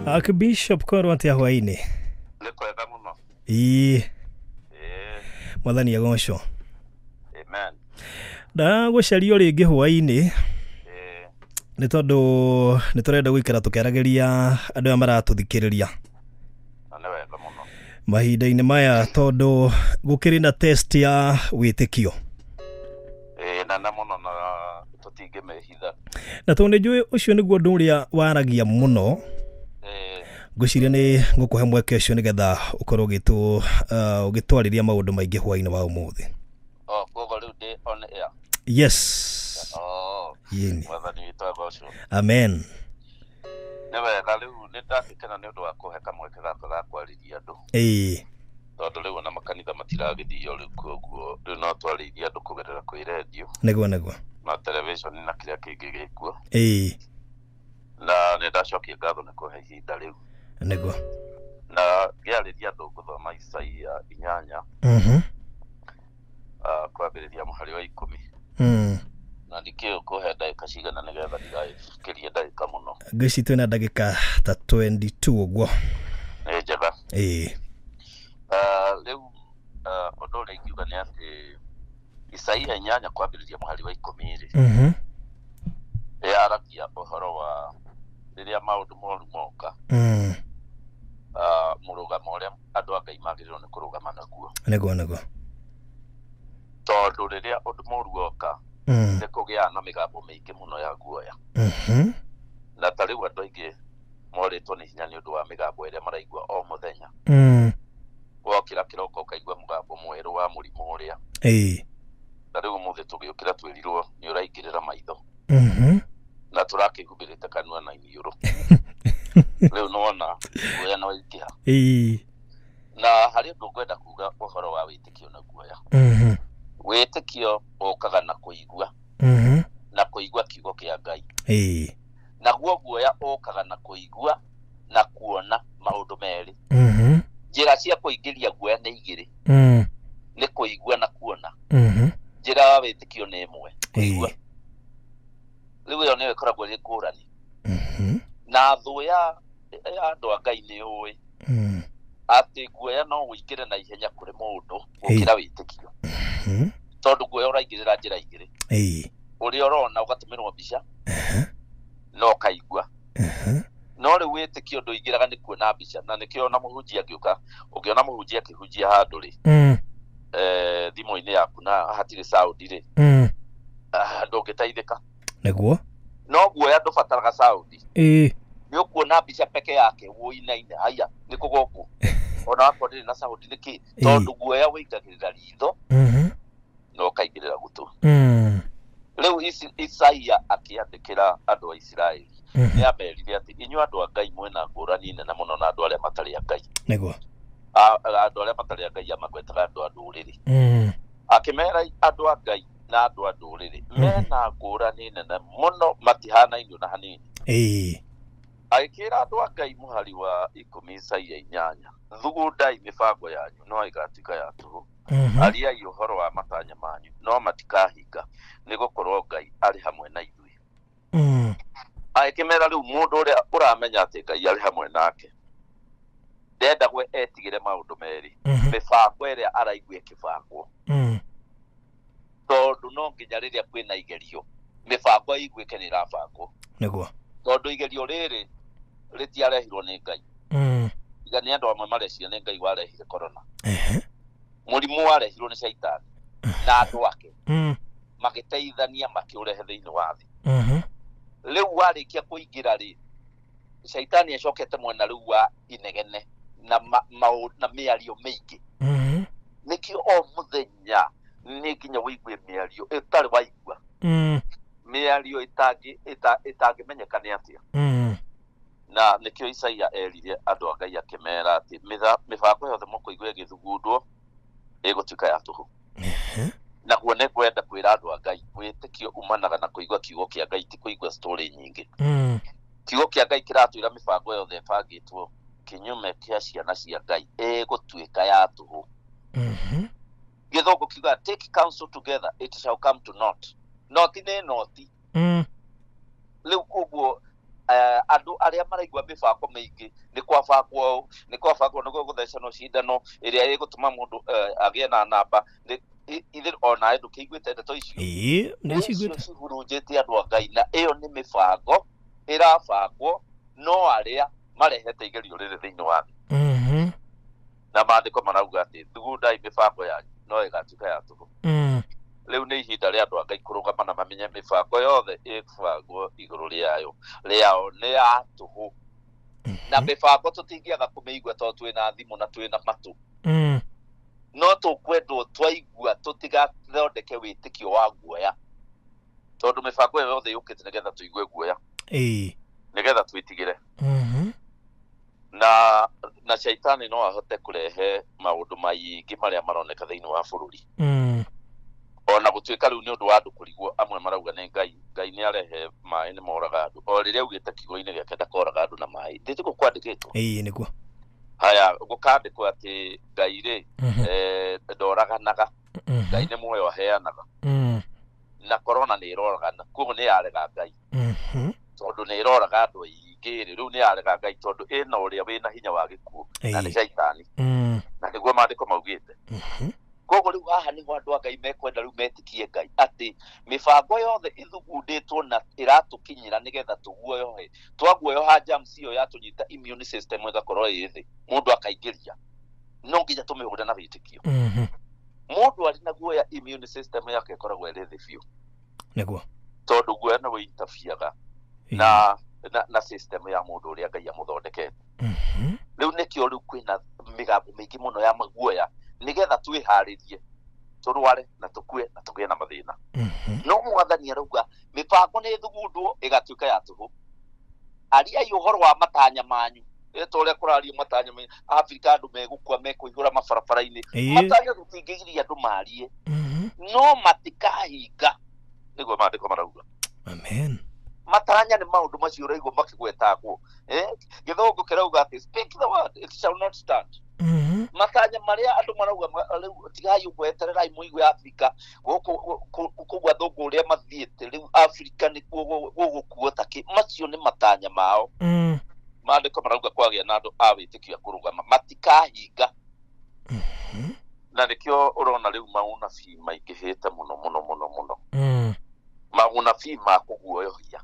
Archbishop korwo atĩa hwainĩ? Nĩ kwega mũno. Ĩĩ. Ĩĩ. Mwathani agocwo. Amen. Ndagũcaria o rĩngĩ hwainĩ. Ĩĩ. Nĩ tondũ nĩ tũrenda gũikara tũkĩaragĩria andũ aya maratũthikĩrĩria. Na nĩ wega mũno. Mahinda-inĩ maya tondũ gũkĩrĩ na test ya wĩtĩkio. Ĩĩ, nene mũno na tũtingĩmĩhitha. Na tondũ nĩ njũĩ ũcio nĩguo ũndũ ũrĩa waragia mũno. Ĩĩ. Ngwĩciria nĩ ngũkũhe mweke ũcio nĩgetha ũkorwo ũgĩtwarĩria maũndũ maingĩ hwainĩ wa ũmũthĩ. Oh, koguo rĩu ndĩ on air. Yes. Oh. Yeni. Mwathani witũ agocwo. Amen. Nĩ wega rĩu nĩ ndagĩkena nĩ ũndũ wa kũhe kamweke gaka ga kwarĩria andũ. Ĩĩ. Tondũ rĩu ona makanitha matiragĩthio rĩu koguo rĩu no twarĩirie andũ kũgerera kwĩ rendio. Nĩguo nĩguo. Na television na kĩrĩa kĩngĩ gĩkuo. Ĩĩ. Na nĩ ndacokia ngatho nĩ kũhe ihinda rĩu. Nĩguo. Na ngĩarĩria andũ ngũthoma Isaia 8. Kwambĩrĩria mũhari wa 10. Na ndikĩũĩ kũhe ndagĩka cigana nĩgetha ndigagĩkirie ndagĩka mũno. Ngwĩciria twĩna ndagĩka ta 22 ũguo. Nĩ njega. Ĩĩ. Rĩu ũndũ ũrĩa ingiuga nĩ atĩ Isaia 8 kwambĩrĩria mũhari wa 10 rĩ, yaragia ũhoro wa rĩrĩa maũndũ moru moka, mũrũgamo ũrĩa andũ a Ngai magĩrĩirwo nĩ kũrũgama naguo. Nĩguo nĩguo. Tondũ rĩrĩa ũndũ mũru woka, nĩ kũgĩaga na mĩgambo mĩingĩ mũno ya guoya. Na ta rĩu andũ aingĩ morĩtwo nĩ hinya nĩ ũndũ wa mĩgambo ĩrĩa maraigua o mũthenya. Wokĩra kĩroko ũkaigua mũgambo mwerũ wa mũrimũ ũrĩa. Ĩĩ. Ta rĩu ũmũthĩ tũgĩũkĩra twĩrirwo nĩ ũraingĩrĩra maitho. Na tũrakĩhumbĩrĩte kanua na iniũrũ. Rĩu nĩwona guoya nĩ waingĩha. Ĩĩ. Na harĩ ũndũ ngwenda kuga ũhoro wa wĩtĩkio na guoya. Wĩtĩkio ũkaga na kũigua. Na kũigua kiugo kĩa Ngai. Ĩĩ. Naguo guoya ũkaga na kũigua na kuona maũndũ merĩ. Njĩra cia kũingĩria guoya nĩ igĩrĩ. Nĩ kũigua na kuona. Njĩra ya wĩtĩkio nĩ ĩmwe, kũigua. Rĩu ĩyo nĩyo ĩkoragwo ĩrĩ ngũrani. Na thũ ya andũ a Ngai nĩ ũĩ atĩ guoya no ũingĩre na ihenya kũrĩ mũndũ gũkĩra wĩtĩkio. Tondũ guoya ũraingĩrĩra njĩra igĩrĩ. Ũrĩa ũrona ũgatũmĩrwo mbica, na ũkaigua. No rĩu wĩtĩkio ndũingĩraga nĩ kuona mbica, na nĩkĩo ona mũhunjia angĩũka, ũngĩona mũhunjia akĩhunjia handũ rĩ, thimũ-inĩ yaku na hatirĩ sound rĩ, ndũngĩteithĩka. Nĩguo. No guoya ndũbataraga sound. Ĩĩ. Nĩ ũkuona mbica peke yake ũinaine, haya nĩ kũgũkũ. Ona wakorwo ndĩrĩ na sound nĩkĩ? Tondũ guoya ũingagĩrĩra ritho na ũkaingĩrĩra gũtũ. Rĩu Isaia akĩandĩkĩra andũ a Isiraeli, nĩ amerire atĩ inyuĩ andũ a Ngai mwĩna ngũrani nene mũno na andũ arĩa matarĩ a Ngai. Nĩguo. Andũ arĩa matarĩ a Ngai amagwetaga andũ a ndũrĩrĩ. Akĩmera andũ a Ngai na andũ a ndũrĩrĩ mena ngũrani nene mũno, matihanaine ona hanini. Ĩĩ. Agĩkĩra andũ a Ngai mũhari wa 10 Isaia 8, thugundai mĩbango yanyu no ĩgatuĩka ya tũhũ. Ariai ũhoro wa matanya manyu no matikahinga, nĩ gũkorwo Ngai arĩ hamwe na ithuĩ. Agĩkĩmera rĩu mũndũ ũrĩa ũramenya atĩ Ngai arĩ hamwe nake ndendagwo etigĩre maũndũ merĩ, mĩbango ĩrĩa araigua ĩkĩbangwo. Tondũ no nginya rĩrĩa kwĩna igerio mĩbango ĩiguĩke nĩ ĩrabangwo. Nĩguo. Tondũ igerio rĩrĩ rĩtiarehirwo nĩ Ngai. Iga nĩ andũ amwe mareciria nĩ Ngai warehire corona. Mũrimũ warehirwo nĩ Shaitani na andũ ake. Magĩteithania makĩũrehe thĩinĩ wa thĩ. Rĩu warĩkia kũingĩra rĩ, Shaitani acokete mwena rĩu wa inegene na na mĩario mĩingĩ. Nĩkĩo o mũthenya nĩ nginya ũigue mĩario ĩtarĩ waigua. Mĩario ĩtangĩmenyeka nĩ atĩa. Na nĩkĩo Isaia erire andũ a Ngai akĩmera atĩ mĩbango yothe mũkũigua ĩgĩthugundwo ĩgũtuĩka ya tũhũ. Naguo nĩ ngwenda kwĩra andũ a Ngai wĩtĩkio umanaga na kũigua kiugo kĩa Ngai, ti kũigua story nyingĩ. Kiugo kĩa Ngai kĩratwĩra mĩbango yothe ĩbangĩtwo kinyume kĩa ciana cia Ngai ĩgũtuĩka ya tũhũ. Gĩthũngũ kiugaga take counsel together it shall come to naught. Naught nĩ naught. Rĩu koguo Andũ arĩa maraigua mĩbango mĩingĩ nĩ kwabangwo nĩ kwabangwo nĩ gũgũthecanwo cindano ĩrĩa ĩgũtũma mũndũ agĩe na namba ithe ona ndũkĩiguĩte ndeto icio. Ĩĩ, nĩ ciguĩte cihurunjĩte andũ a Ngai, na ĩyo nĩ mĩbango ĩrabangwo no arĩa marehete igerio rĩrĩ thĩinĩ wa thĩ. Na maandĩko marauga atĩ thugundai mĩbango yanyu no ĩgatuĩka ya tũhũ. Rĩu nĩ ihinda rĩa andũ a Ngai kũrũgama na mamenye mĩbango yothe ĩbangwo igũrũ rĩayo rĩao nĩ ya tũhũ. Na mĩbango tũtingĩaga kũmĩigua tondũ twĩna thimũ na twĩna matũ. No tũkwendwo twaigua tũtigathondeke wĩtĩkio wa guoya, tondũ mĩbango ĩyo yothe yũkĩte nĩgetha tũigue guoya, nĩgetha twĩtigĩre. Na shaitani no ahote kũrehe maũndũ maingĩ marĩa maroneka thĩinĩ wa bũrũri. Ona gũtuĩka rĩu nĩ ũndũ wa andũ kũrigwo, amwe marauga nĩ Ngai, Ngai nĩ arehe maĩ nĩ moraga andũ. O rĩrĩa augĩte kiugo-inĩ gĩake ndakoraga andũ na maĩ, ndĩtiguo kwandĩkĩtwo? Ĩĩ, nĩguo. Haya, gũkandĩkwo atĩ Ngai rĩ ndoraganaga, Ngai nĩ muoyo aheanaga. Na corona nĩ ĩroragana, koguo nĩ yarega Ngai. Tondũ nĩ ĩroraga andũ aingĩ rĩ, rĩu nĩ yarega Ngai tondũ ĩna ũrĩa wĩna hinya wa gĩkuũ, na nĩ shaitani. Na nĩguo maandĩko maugĩte. Koguo rĩu haha nĩho andũ a Ngai mekwenda rĩu metĩkie Ngai atĩ mĩbango yothe ĩthugundĩtwo na ĩratũkinyĩra nĩgetha tũguoyohe. Twaguoyoha germs ĩyo yatũnyita, immune system ĩgakorwo ĩ thĩ, mũndũ akaingĩria. No nginya tũmĩhũre na wĩtĩkio. Mũndũ arĩ na guoya, immune system yake ĩkoragwo ĩrĩ thĩ biũ. Nĩguo. Tondũ guoya nĩ wĩintabiaga na system ya mũndũ ũrĩa Ngai amũthondekete. Rĩu nĩkĩo rĩu kwĩna mĩgambo mĩingĩ mũno ya maguoya nĩgetha twĩharĩrie tũrware na tũkue na tũgĩe na mathĩna. No mwathani arauga mĩbango nĩ ĩthugundwo ĩgatuĩka ya tũhũ. Ariai ũhoro wa matanya manyu, ta ũrĩa kũrario matanya manyu, Afrika andũ megũkua mekũihũra mabarabara-inĩ. Matanya tũtingĩgiria andũ marie, no matikahinga, nĩguo maandĩko marauga. Amen. Matanya nĩ maũndũ macio ũraigua makĩgwetagwo. Gĩthũngũ kĩrauga atĩ speak the word, it shall not stand. Matanya marĩa andũ marauga rĩu tigai ũgwetererai mũigue Afrika gũkũ kũu athũngũ ũrĩa mathiĩte rĩu Afrika nĩkuo gũgũkuo takĩ, macio nĩ matanya mao. Maandĩko marauga kwagĩa na andũ a wĩtĩkio a kũrũgama matikahinga. Na nĩkĩo ũrona rĩu maunabii maingĩhĩte mũno mũno mũno mũno. Maunabii ma kũguoyohia.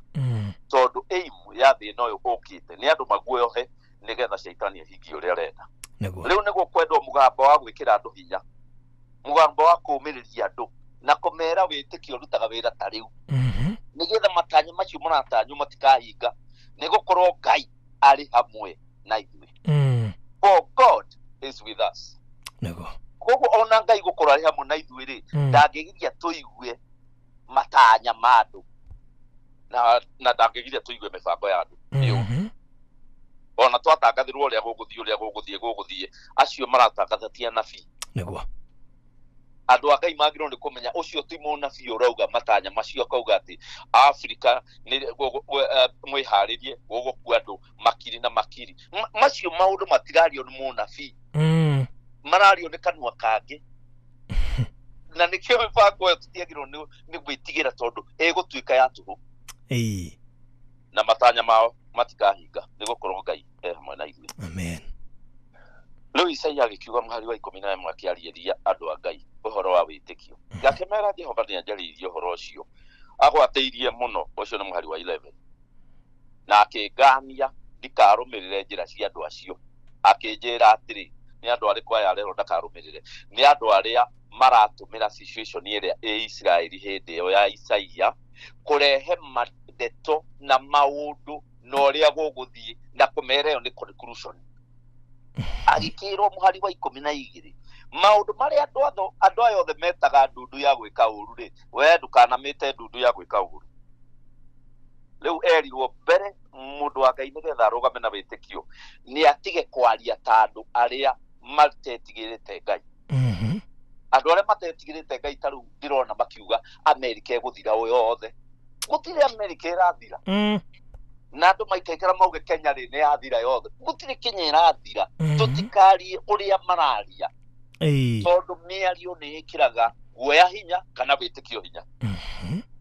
Tondũ aim ya thĩna ũyũ ũkĩte nĩ andũ maguoyohe nĩgetha shaitani ahingie ũrĩa arenda. Rĩu nĩguo kwendwo mũgambo wa gwĩkĩra andũ hinya, mũgambo wa kũũmĩrĩria andũ na kũmera wĩtĩkio ũrutaga wĩra ta rĩu, nĩgetha matanya macio maratanywo matikahinga, nĩgũkorwo Ngai arĩ hamwe na ithuĩ. For God is with us. Nĩguo. Koguo ona Ngai gũkorwo arĩ hamwe na ithuĩ rĩ, ndangĩgiria tũigue matanya ma andũ na ndangĩgiria tũigue mĩbango ya andũ. Ona twatangathĩrwo ũrĩa gũgũthiĩ, ũrĩa gũgũthiĩ, gũgũthiĩ, acio maratangatha ti anabii. Nĩguo. Andũ a Ngai magĩrĩirwo nĩ kũmenya ũcio ti mũnabii ũrauga matanya macio, akauga atĩ Afrika nĩ mwĩharĩrie gũgũkua andũ makiri na makiri. Macio maũndũ matirario nĩ mũnabii, marario nĩ kanua kangĩ. Na nĩkĩo mĩbango ĩyo tũtiagĩrĩirwo nĩ gwĩtigĩra tondũ ĩgũtuĩka ya tũhũ. Na matanya mao matikahinga, nĩgũkorwo Ngai e hamwe na ithuĩ. Amen. Rĩu Isaia agĩkiuga mũhari wa 11 akĩarĩria andũ a Ngai ũhoro wa wĩtĩkio. Ngakĩmera Jehova nĩanjarĩirie ũhoro ũcio agwatĩirie mũno, ũcio nĩ mũhari wa 11. Na akĩngania ndikarũmĩrĩre njĩra cia andũ acio. Akĩnjĩra atĩrĩ, nĩ andũ arĩkũ aya arerwo ndakarũmĩrĩre? Nĩ andũ arĩa maratũmĩra situation ĩrĩa ĩ Isiraeli hĩndĩ ĩyo ya Isaia kũrehe ndeto na maũndũ na ũrĩa gũgũthiĩ na kũmera ĩyo nĩ conclusion. Agĩkĩrwo mũhari wa 12, maũndũ marĩa andũ aya othe metaga ndundu ya gwĩka ũru rĩ, we ndũkanamĩte ndundu ya gwĩka ũru. Rĩu erirwo mbere mũndũ wa Ngai nĩgetha arũgame na wĩtĩkio nĩ atige kwaria ta andũ arĩa matetigĩrĩte Ngai. Andũ arĩa matetigĩrĩte Ngai ta rĩu ndĩrona makiuga Amerika ĩgũthira yothe. Gũtirĩ Amerika ĩrathira. Na andũ maikaikara mauge Kenya rĩ nĩ yathira yothe. Gũtirĩ Kenya ĩrathira. Tũtikarie ũrĩa mararia. Tondũ mĩario nĩ ĩkĩraga guoya hinya kana wĩtĩkio hinya.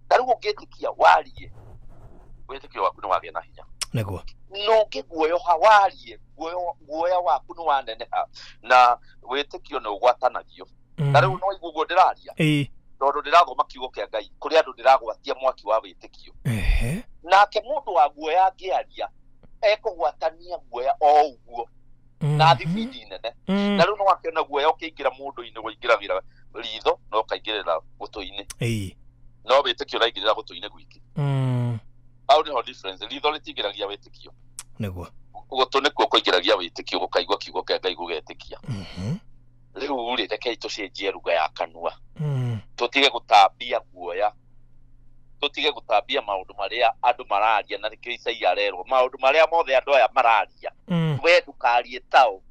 Ta rĩu ũngĩtĩkia warie, wĩtĩkio waku nĩ wagĩa na hinya. Nĩguo. No ũngĩguoyoha warie, guoya waku nĩ waneneha, na wĩtĩkio nĩ ũgwatanagio. Na rĩu no iguo ndĩraria, tondũ ndĩrathoma kiugo kĩa Ngai, kũrĩ andũ ndĩragwatia mwaki wa wĩtĩkio. Nake mũndũ wa guoya angĩaria, ekũgwatania guoya o ũguo na thibindi nene. Na rĩu no wakĩona guoya ũkĩingĩra mũndũ-inĩ, ũingĩragĩra ritho na ũkaingĩrĩra gũtũ-inĩ. No wĩtĩkio ũraingĩrĩra gũtũ-inĩ gwiki. Hau nĩho difference, ritho rĩtingĩragia wĩtĩkio. Nĩguo. Gũtũ nĩkuo kũingĩragia wĩtĩkio, gũkaigua kiugo kĩa Ngai gũgetĩkia. Rĩu rĩ, rekei tũcenjie ruga ya kanua. Tũtige gũtambia guoya, tũtige gũtambia maũndũ marĩa andũ mararia, na nĩkĩo Isaia arerwo maũndũ marĩa mothe andũ aya mararia, we ndũkarie tao,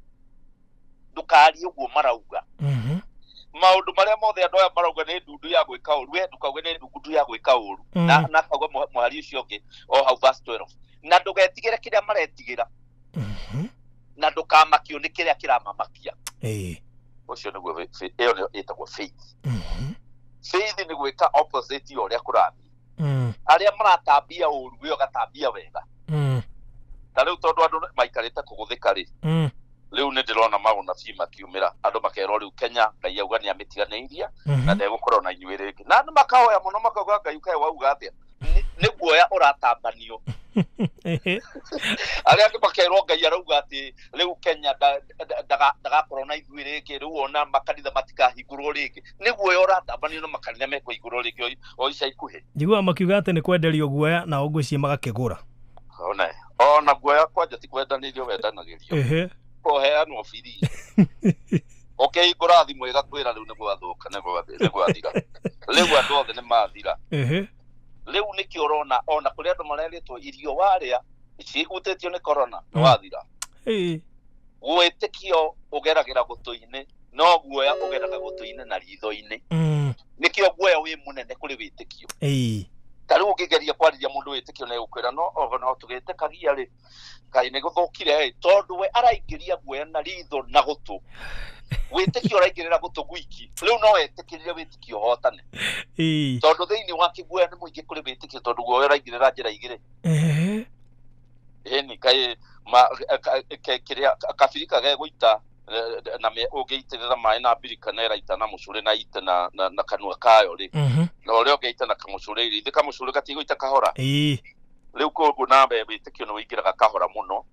ndũkarie ũguo marauga. Maũndũ marĩa mothe andũ aya marauga nĩ ndundu ya gwĩka ũru, we ndũkauge nĩ ndundu ya gwĩka ũru. Na akauga mũhari ũcio ũngĩ o hau verse 12, na ndũgetigĩre kĩrĩa maretigĩra, na ndũkamakio nĩ kĩrĩa kĩramamakia. Ũcio nĩguo ĩyo nĩyo ĩtagwo faith. Faith nĩ gwĩka opposite ya ũrĩa kũrathiĩ. Arĩa maratambia ũru, we ũgatambia wega. Ta rĩu tondũ andũ maikarĩte kũgũthĩka rĩ, rĩu nĩ ndĩrona maũnabii makiumĩra, andũ makerwo rĩu Kenya Ngai auga nĩ amĩtiganĩirie na ndegũkorwo na inyuĩ rĩngĩ, na andũ makahoya mũno makauga Ngai ũkae wauga atĩa, nĩ guoya ũratambanio. Arĩa angĩ makerwo Ngai arauga atĩ rĩu Kenya ndagakorwo na ithuĩ rĩngĩ, rĩu ona makanitha matikahingũrwo rĩngĩ, nĩ guoya ũratambanio na makanitha mekũhingũrwo rĩngĩ o ica ikuhĩ. Njiguaga makiuga atĩ nĩ kwenderio guoya, nao ngwĩciria magakĩgũra. Ona guoya kwanja ti kwendanĩrio wendanagĩrio, kũheanwo biri. Ũkĩhingũra thimũ ĩgakwĩra rĩu nĩ gwathũka, nĩ gwathira, rĩu andũ othe nĩ mathira. Rĩu nĩkĩo ũrona ona kũrĩ andũ marerĩtwo irio warĩa cihutĩtio nĩ corona nĩ wathira. Wĩtĩkio ũgeragĩra gũtũ-inĩ, no guoya ũgeraga gũtũ-inĩ na ritho-inĩ. Nĩkĩo guoya wĩ mũnene kũrĩ wĩtĩkio. Ta rĩu ũngĩgeria kwarĩria mũndũ wĩtĩkio na egũkwĩra no ona tũgĩtĩkagia rĩ, kaĩ nĩ gũthũkire ĩ, tondũ we araingĩria guoya na ritho na gũtũ. Wĩtĩkio ũraingĩrĩra gũtũ gwiki, rĩu no etĩkĩrire wĩtĩkio ũhotane. Tondũ thĩinĩ wake guoya nĩ mũingĩ kũrĩ wĩtĩkio, tondũ guoya ũraingĩrĩra njĩra igĩrĩ. Ĩni kaĩ kĩrĩa kabirika gegũita na ũngĩitĩrĩra maĩ na mbirika na ĩraita na mũcũrĩ na ite na kanua kayo rĩ, na ũrĩa ũngĩita na kamũcũrĩ rĩ, ithe kamũcũrĩ gatigũita kahora. Rĩu koguo nawe wĩtĩkio nĩ ũingĩraga kahora mũno.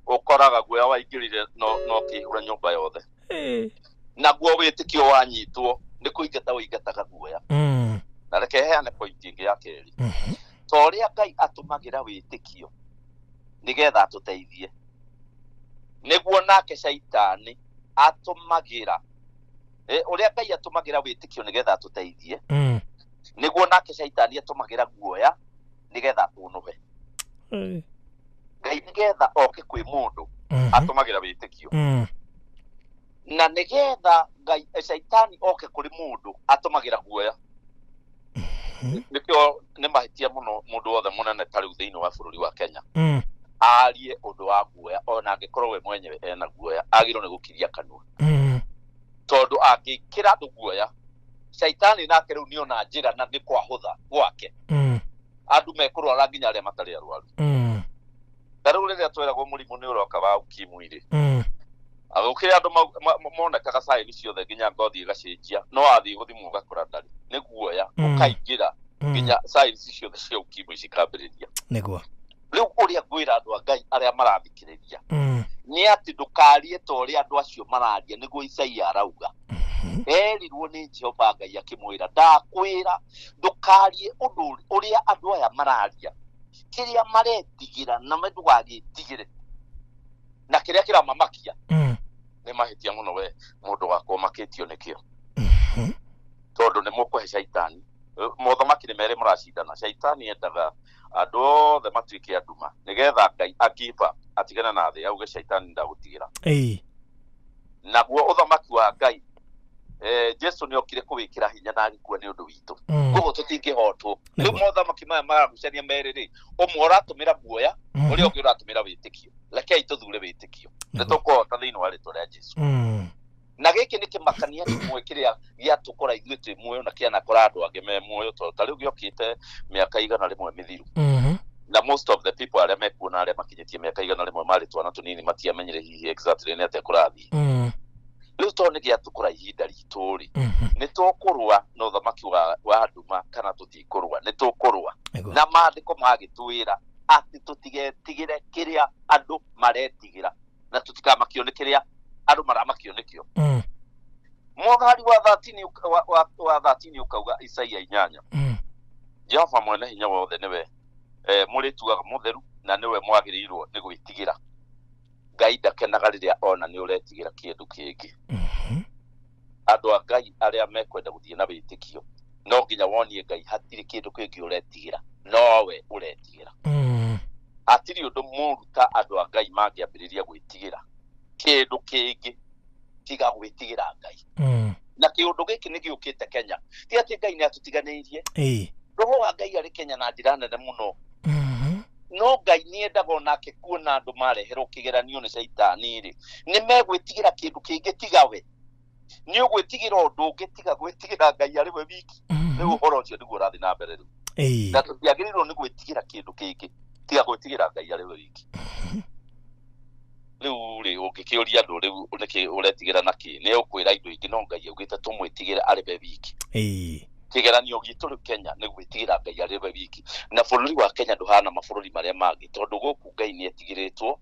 Ũkoraga guoya waingĩrire no kĩihũra nyũmba yothe. Naguo wĩtĩkio wanyitwo nĩ kũingata ũingataga guoya. Na reke heane point ĩngĩ ya kerĩ. Ta ũrĩa Ngai atũmagĩra wĩtĩkio nĩgetha atũteithie, nĩguo nake Shaitani atũmagĩra ũrĩa Ngai atũmagĩra wĩtĩkio nĩgetha atũteithie, nĩguo nake Shaitani atũmagĩra guoya nĩgetha atũnũhe. Ngai nĩgetha oke kwĩ mũndũ atũmagĩra wĩtĩkio, na nĩgetha Ngai Shaitani oke kũrĩ mũndũ atũmagĩra guoya. Nĩkĩo nĩ mahĩtia mũno mũndũ wothe mũnene ta rĩu thĩinĩ wa bũrũri wa Kenya arie ũndũ wa guoya, ona angĩkorwo we mwenyewe ena guoya, agĩrĩirwo nĩ gũkiria kanua. Tondũ angĩkĩra andũ guoya, Shaitani nake rĩu nĩona njĩra na nĩ kwahũtha gwake. Andũ mekũrwara nginya arĩa matarĩ arwaru. Ta rĩu rĩrĩa tweragwo mũrimũ nĩ ũroka wa ukimwi rĩ, gũkĩrĩ andũ monekaga sign ciothe nginya ngothi ĩgacenjia, no wathiĩ gũthimwo ũgakora ndarĩ, nĩ guoya ũkaingĩra nginya sign ciothe cia ukimwi cikambĩrĩria. Nĩguo. Rĩu ũrĩa ngwĩra andũ a Ngai arĩa marathikĩrĩria nĩ atĩ ndũkarie ta ũrĩa andũ acio mararia, nĩguo Isaia arauga. Erirwo nĩ Jehova Ngai akĩmwĩra, ndakwĩra ndũkarie ũndũ ũrĩa andũ aya mararia, kĩrĩa maretigĩra na we ndũgagĩtigĩre, na kĩrĩa kĩramamakia nĩ mahĩtia mũno we mũndũ wakwa ũmakĩtio nĩkĩo. Tondũ nĩ mũkũhe Shaitani. Mothamaki nĩ merĩ maracindana. Shaitani endaga andũ othe matuĩke anduma nĩgetha Ngai akiba atigane na thĩ, auge Shaitani ndagũtigĩra. Naguo ũthamaki wa Ngai, Jesu nĩ okire kũwĩkĩra hinya na agĩkua nĩ ũndũ witũ. Koguo tũtingĩhotwo. Rĩu mothamaki maya maragucania merĩ rĩ, ũmwe ũratũmĩra guoya, ũrĩa ũngĩ ũratũmĩra wĩtĩkio. Rekei tũthure wĩtĩkio, nĩ tũkũhota thĩinĩ wa rĩtwa rĩa Jesu. Na gĩkĩ nĩ kĩmakania kĩmwe kĩrĩa gĩatũkora ithuĩ twĩ muoyo na kĩanakora andũ angĩ me muoyo, tondũ ta rĩu gĩokĩte mĩaka 100 mĩthiru. Na most of the people arĩa mekuona arĩa makinyĩtie mĩaka 100 marĩ twana tũnini matiamenyire hihi exactly nĩ atĩa kũrathiĩ. Rĩu tondũ nĩ gĩatũkũra ihinda ritũ rĩ, nĩ tũkũrũa na ũthamaki wa nduma kana tũtikũrũa? Nĩ tũkũrũa. Na maandĩko magĩtwĩra atĩ tũtigetigĩre kĩrĩa andũ maretigĩra na tũtikamakio nĩ kĩrĩa andũ maramakio nĩkĩo. Mũhari wa 13 wa 13 ũkauga Isaia 8, Jehova mwene hinya wothe nĩwe mũrĩtuaga mũtheru na nĩwe mwagĩrĩirwo nĩ gwĩtigĩra. Ngai ndakenaga rĩrĩa ona nĩ ũretigĩra kĩndũ kĩngĩ. Andũ a Ngai arĩa mekwenda gũthiĩ na wĩtĩkio no nginya wonie Ngai hatirĩ kĩndũ kĩngĩ ũretigĩra, nowe ũretigĩra. Hatirĩ ũndũ mũru ta andũ a Ngai mangĩambĩrĩria gwĩtigĩra kĩndũ kĩngĩ tiga gwĩtigĩra Ngai. Na kĩũndũ gĩkĩ nĩ gĩũkĩte Kenya. Ti atĩ Ngai nĩ atũtiganĩirie. Roho wa Ngai arĩ Kenya na njĩra nene mũno. No Ngai nĩ endaga onake kuona andũ mareherwo kĩgeranio nĩ caitani rĩ, nĩ megwĩtigĩra kĩndũ kĩngĩ tiga we. Nĩ ũgwĩtigĩra ũndũ ũngĩ tiga gwĩtigĩra Ngai arĩ we wiki. Rĩu ũhoro ũcio nĩguo ũrathiĩ na mbere rĩu. Na tũtiagĩrĩirwo nĩ gwĩtigĩra kĩndũ kĩngĩ tiga gwĩtigĩra Ngai arĩ we wiki. Rĩu rĩ, ũngĩkĩũria andũ rĩu nĩkĩ ũretigĩra na kĩ, nĩ ũkwĩra indo ingĩ, no Ngai augĩte tũmwĩtigĩre arĩ we wiki. Kĩgeranio gitũ rĩu Kenya nĩ gwĩtigĩra Ngai arĩ we wiki. Na bũrũri wa Kenya ndũhana mabũrũri marĩa mangĩ, tondũ gũkũ Ngai nĩ etigĩrĩtwo.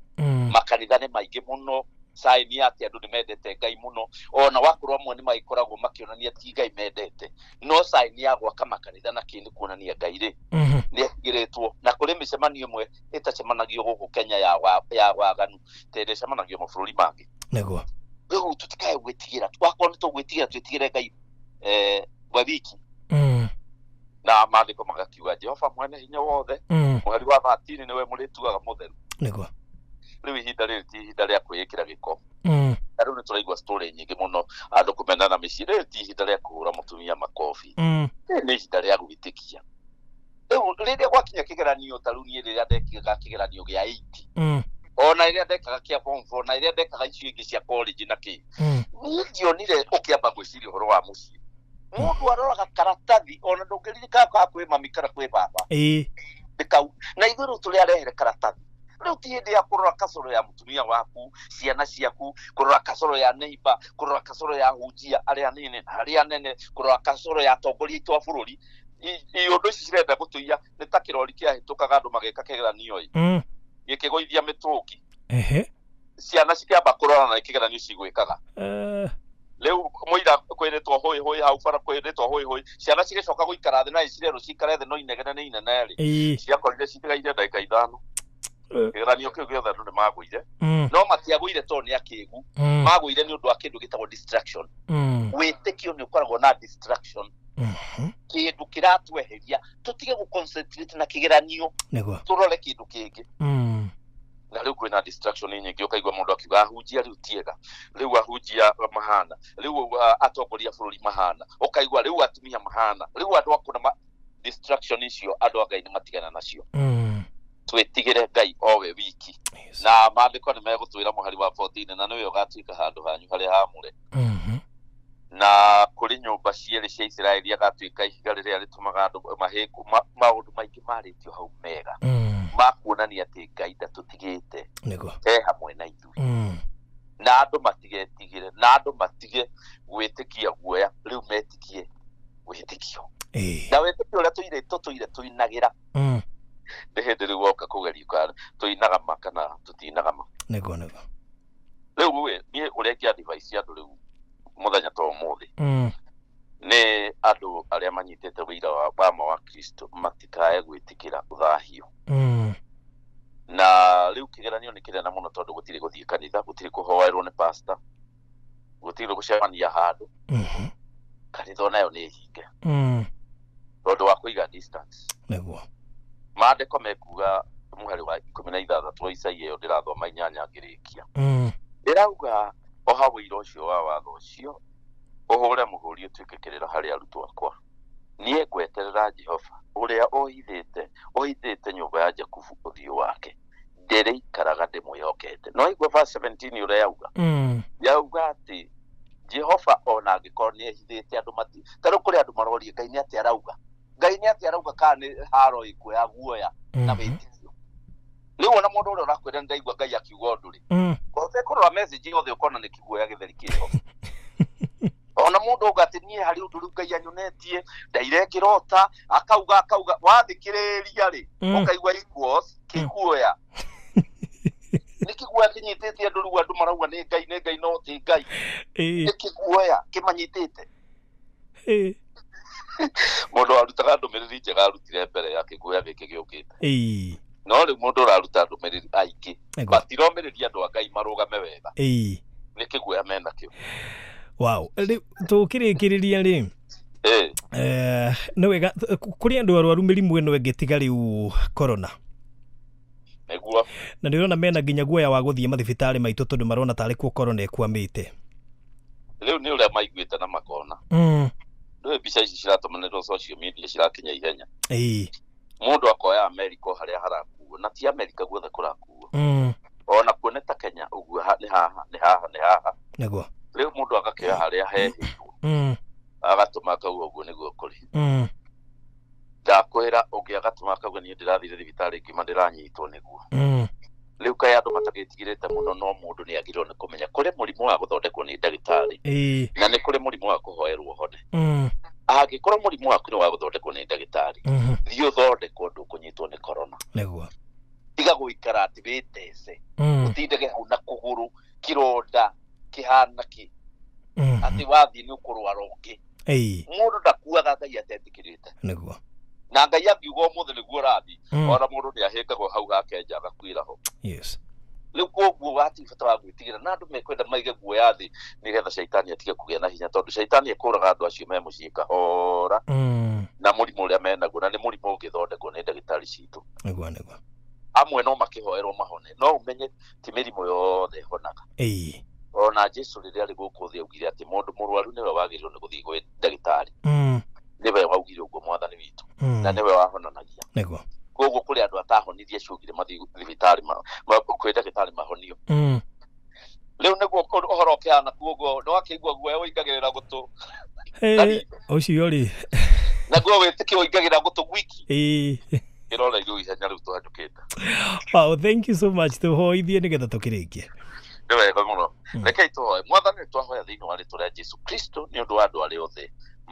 Makanitha nĩ maingĩ mũno, sign ya atĩ andũ nĩ mendete Ngai mũno. Ona wakorwo amwe nĩ magĩkoragwo makĩonania ti Ngai mendete, no sign ya gwaka makanitha na kĩ nĩ kuonania Ngai rĩ nĩ etigĩrĩtwo. Na kũrĩ mĩcemanio ĩmwe ĩtacemanagio gũkũ Kenya ya waganu ta ĩrĩa ĩcemanagio mabũrũri mangĩ. Rĩu tũtikae gwĩtigĩra. Wakorwo nĩ tũgwĩtigĩra, twĩtigĩre Ngai we wiki. Na maandĩko magakiuga Jehova mwene hinya wothe, mũhari wa 13, nĩwe mũrĩtuaga mũtheru. Rĩu ihinda rĩrĩ ti ihinda rĩa kwĩĩkĩra gĩko. Na rĩu nĩ tũraigua story nyingĩ mũno, andũ kũmenana mĩciĩ. Rĩrĩ ti ihinda rĩa kũhũra mũtumia makobi. Rĩrĩ nĩ ihinda rĩa gwĩtĩkia. Rĩu rĩrĩa gwakinya kĩgeranio, ta rĩu niĩ rĩrĩa ndekaga kĩgeranio gĩa 8, ona rĩrĩa ndekaga kĩa form 4, na rĩrĩa ndekaga icio ingĩ cia college na kĩ, niĩ ndionire ũkĩamba gwĩciria ũhoro wa mũciĩ. Mũndũ aroraga karatathi, ona ndũngĩririkana kana kwĩ mami kana kwĩ baba. Nĩ kau na ithuĩ rĩu tũrĩ arehere karatathi. Rĩu ti hĩndĩ ya kũrora kacoro ya mũtumia waku, ciana ciaku, kũrora kacoro ya neighbor, kũrora kacoro ya hunjia arĩa anini na arĩa anene, kũrora kacoro ya atongoria aitũ a bũrũri. Iũndũ ici cirenda gũtũiya nĩ ta kĩrori kĩahĩtũkaga andũ magĩka kĩgeranio ĩ, gĩkĩgũithia mĩtũngi. Ciana cikĩamba kũrora na kĩgeranio cigwĩkaga. Rĩu mũira kwĩrĩtwo hũĩ hũĩ hau bara, kwĩrĩtwo hũĩ hũĩ, ciana cigĩcoka gũikara thĩ na cirerwo cikare thĩ, no inegene nĩ inene rĩ, ciakorire citigaire ndagĩka 5. Kĩgeranio kĩu gĩothe andũ nĩ magũire. No matiagũire tondũ nĩ akĩgu. Magũire nĩ ũndũ wa kĩndũ gĩtagwo distraction. Wĩtĩkio nĩ ũkoragwo na distraction, kĩndũ kĩratweheria tũtige gũ concentrate na kĩgeranio, tũrore kĩndũ kĩngĩ. Na rĩu kwĩna distraction nyingĩ, ũkaigua mũndũ akiuga ahunjia rĩu tiega, rĩu ahunjia mahana, rĩu atongoria a bũrũri mahana, ũkaigua rĩu atumia mahana, rĩu andũ akũna distraction icio andũ a Ngai nĩ matigana nacio. Twĩtigĩre Ngai o we wiki. Na maandĩko nĩ megũtwĩra mũhari wa 14, na nĩwe ũgatuĩka handũ hanyu harĩa hamũre, na kũrĩ nyũmba cierĩ cia Isiraeli agatuĩka ihiga rĩrĩa rĩtũmaga andũ mahĩngwo. Maũndũ maingĩ marĩtio hau mega ma kuonania atĩ Ngai ndatũtigĩte, e hamwe na ithuĩ. Na andũ matigetigĩre, na andũ matige gwĩtĩkia guoya, rĩu metĩkie wĩtĩkio. Na wĩtĩkio ũrĩa tũire tũtũire tũinagĩra, nĩ hĩndĩ rĩu woka kũgerio kana tũinaga ma kana tũtinaga ma. Nĩguo nĩguo. Rĩu ĩ, niĩ ũrĩa ingĩ advise andũ rĩu mũthenya ta ũmũthĩ, nĩ andũ arĩa manyitĩte wĩira wa ma wa Kristo matikae gwĩtĩkĩra ũthahio. Na rĩu kĩgeranio nĩ kĩnene mũno, tondũ gũtirĩ gũthiĩ kanitha, gũtirĩ kũhoerwo nĩ pastor, gũtirĩ gũcemania handũ. Kanitha onayo nĩ hinge tondũ wa kũiga distance. Maandĩko mekuga mũhari wa 16 wa Isaia ĩyo ndĩrathoma 8 ngĩrĩkia, ĩrauga oha ũira ũcio wa watho ũcio, ũhũre mũhũri ũtuĩke kĩrĩra harĩ arutwo akwa. Niĩ ngweterera Jehova ũrĩa ũhithĩte nyũmba ya Jakubu ũthiũ wake, ndĩrĩikaraga ndĩmwĩhokete. No igua verse 17 ũrĩa yauga. Yauga atĩ Jehova ona angĩkorwo nĩ ehithĩte andũ mati, ta rĩu kũrĩ andũ maroria Ngai nĩ atĩa arauga, Ngai nĩ atĩa arauga, kana nĩ haro ĩkuoya guoya na wĩtĩkio. Rĩu ona mũndũ ũrĩa ũrakwĩra nĩ ndaigua Ngai akiuga ũndũ rĩ, ũtekũrora message yothe ũkona nĩ kĩguoya gĩtheri kĩho. Ona mũndũ auga atĩ niĩ harĩ ũndũ rĩu Ngai anyonetie, ndaire ngĩrota, akauga akauga, wathikĩrĩria rĩ, ũkaigua equals kĩguoya. Nĩ kĩguoya kĩnyitĩte andũ rĩu, andũ marauga nĩ Ngai, nĩ Ngai, no ti Ngai. Nĩ kĩguoya kĩmanyitĩte. Mũndũ warutaga ndũmĩrĩri njega arutire mbere ya kĩguoya gĩkĩ gĩũkĩte. No rĩu mũndũ ũraruta ndũmĩrĩri aingĩ matiromĩrĩria andũ a Ngai marũgame wega. Nĩ kĩguoya menakĩo. Wow. Rĩu tũkĩrĩkĩrĩria rĩ, nĩ wega kũrĩ andũ arwaru mĩrimũ ĩno ĩngĩ tiga rĩu corona. Nĩguo. Na nĩ ũrona mena nginya guoya wa gũthiĩ mathibitarĩ maitũ tondũ marona tarĩ kuo corona ĩkwamĩte. Rĩu nĩ ũrĩa maiguĩte na makona. Ndũĩ mbica ici ciratũmanĩrwo social media cirakinya ihenya. Mũndũ akoya America o harĩa harakuo, na ti America guothe kũrakuo. Ona kuo nĩ ta Kenya ũguo, nĩ haha, nĩ haha, nĩ haha. Nĩguo. Rĩu mũndũ agakĩoya harĩa hehĩirwo. Agatũma akauga ũguo nĩguo kũrĩ. Ndakwĩra ũngĩ agatũma akauga niĩ ndĩrathire thibitarĩ ngiuma ndĩranyitwo nĩguo. Rĩu kaĩ andũ matagĩtigĩrĩte mũno, no mũndũ nĩ agĩrĩirwo nĩ kũmenya kũrĩ mũrimũ wa gũthondekwo nĩ ndagĩtarĩ. Na nĩ kũrĩ mũrimũ wa kũhoerwo hone. Angĩkorwo mũrimũ waku nĩ wa gũthondekwo nĩ ndagĩtarĩ, thiĩ ũthondekwo, ndũkũnyitwo nĩ corona. Nĩguo. Tiga gũikara atĩ wĩtece. Ũtindage hau na kũgũrũ kĩronda kĩhana kĩ. Atĩ wathiĩ nĩ ũkũrwara ũngĩ. Mũndũ ndakuaga Ngai atetĩkĩrĩte. Nĩguo. Na Ngai angiuga ũmũthĩ nĩguo ũrathiĩ, ona mũndũ nĩ ahĩngagwo hau hake nja agakuĩra ho. Rĩu koguo hatirĩ bata wa gwĩtigĩra, na andũ mekwenda maige guoya thĩ nĩgetha caitani atige kũgĩa na hinya, tondũ caitani ekũraga andũ acio me mũciĩ kahora na mũrimũ ũrĩa menaguo, na nĩ mũrimũ ũngĩthondekwo nĩ ndagĩtarĩ citũ. Nĩguo, nĩguo. Amwe no makĩhoerwo mahone, no ũmenye ti mĩrimũ yothe ĩhonaga. Ona Jesu rĩrĩa arĩ gũkũ thĩ augire atĩ mũndũ mũrwaru nĩwe wagĩrĩirwo nĩ gũthiĩ gwĩ ndagĩtarĩ. Nĩwe waugire ũguo mwathani witũ. Na nĩwe wahonanagia. Nĩguo. Koguo kũrĩ andũ atahonirie acio augire mathiĩ thibitarĩ kwĩ ndagĩtarĩ mahonio. Rĩu nĩguo ũhoro ũkĩhana, koguo nĩ wakĩigua guoya ũingagĩrĩra gũtũ. Ũcio rĩ. Naguo wĩtĩkio ũingagĩrĩra gũtũ gwiki. Kĩrora rĩu ihenya rĩu tũhanyũkĩte. Wow, thank you so much. Tũhoithie nĩgetha tũkĩrĩkie. Nĩ wega mũno. Rekei tũhoe. Mwathani, nĩ twahoya thĩinĩ wa rĩtwa rĩa Jesu Kristo nĩ ũndũ wa andũ arĩa othe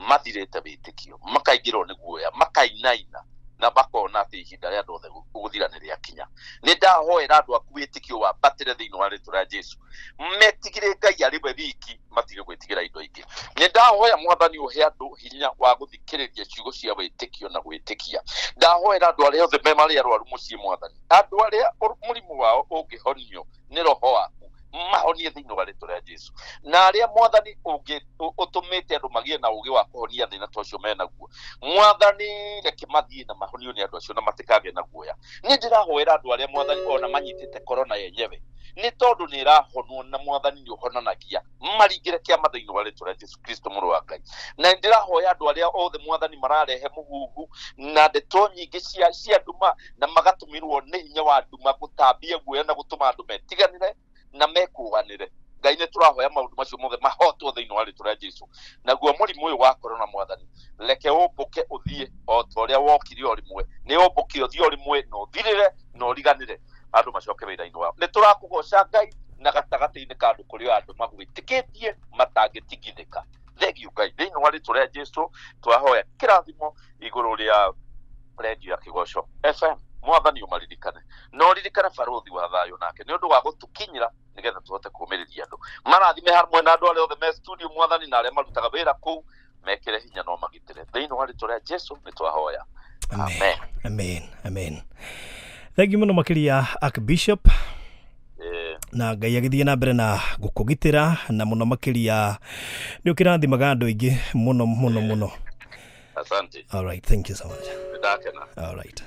mathirĩte wĩtĩkio, makaingĩrwo nĩ guoya, makainaina na makona atĩ ihinda rĩa andũ othe gũthira nĩ rĩakinya. Nĩ ndahoera andũ aku wĩtĩkio wambatĩre thĩinĩ wa rĩtwa rĩa Jesu. Metigĩre Ngai arĩ we wiki, matige gwĩtigĩra indo ingĩ. Nĩ ndahoya mwathani ũhe andũ hinya wa gũthikĩrĩria ciugo cia wĩtĩkio na gwĩtĩkia. Ndahoera andũ arĩa othe me marĩ arwaru mũciĩ mwathani, andũ arĩa mũrimũ wao ũngĩhonio nĩ roho waku, mahonie thĩinĩ wa rĩtwa rĩa Jesu. Na arĩa mwathani ũtũmĩte andũ magĩe na ũũgĩ wa kũhonia thĩna ta ũcio menaguo, mwathani reke mathiĩ na mahonio nĩ andũ acio na matikagĩe na guoya. Nĩ ndĩrahoera andũ arĩa mwathani ona manyitĩte corona yenyewe, nĩ tondũ nĩ ĩrahonwo na mwathani nĩ ũhonanagia, maringĩre kĩama thĩinĩ wa rĩtwa rĩa Jesu Kristo mũrũ wa Ngai. Na ndĩrahoya andũ arĩa othe mwathani mararehe mũhuhu na ndeto nyingĩ cia nduma, na magatũmĩrwo nĩ hinya wa nduma gũtambia guoya na gũtũma andũ metiganĩre na mekũganĩre. Ngai nĩ tũrahoya maũndũ macio mothe mahotwo thĩinĩ wa rĩtwa rĩa Jesu. Naguo mũrimũ ũyũ wa corona mwathani, reke ũmbũke ũthiĩ o ta ũrĩa wokire o rĩmwe, nĩ ũmbũke ũthiĩ o rĩmwe na ũthirĩre na ũriganĩre, andũ macoke wĩra-inĩ wao. Nĩ tũrakũgoca Ngai na gatagatĩ-inĩ ka andũ kũrĩ andũ magwĩtĩkĩtie matangĩtigithĩka. Thengiũ Ngai, thĩinĩ wa rĩtwa rĩa Jesu twahoya kĩrathimo igũrũ rĩa redio ya Kĩgoco FM. Mwathani ũmaririkane, na ũririkane barũthi wa thayũ nake nĩ ũndũ wa gũtũkinyĩra nĩgetha tũhote kũũmĩrĩria andũ. Marathime hamwe na andũ arĩa othe me studio mwathani, na arĩa marutaga wĩra kũu, mekĩre hinya no magitĩre. Thĩinĩ wa rĩtwa rĩa Jesu nĩ twahoya. Amen. Amen. Amen. Thank you mũno makĩria Archbishop. Na Ngai agĩthiĩ na mbere na gũkũgitĩra, na mũno makĩria nĩ ũkĩrathimaga andũ aingĩ mũno mũno mũno. Asante. All right, thank you so much. Ndakena. All right.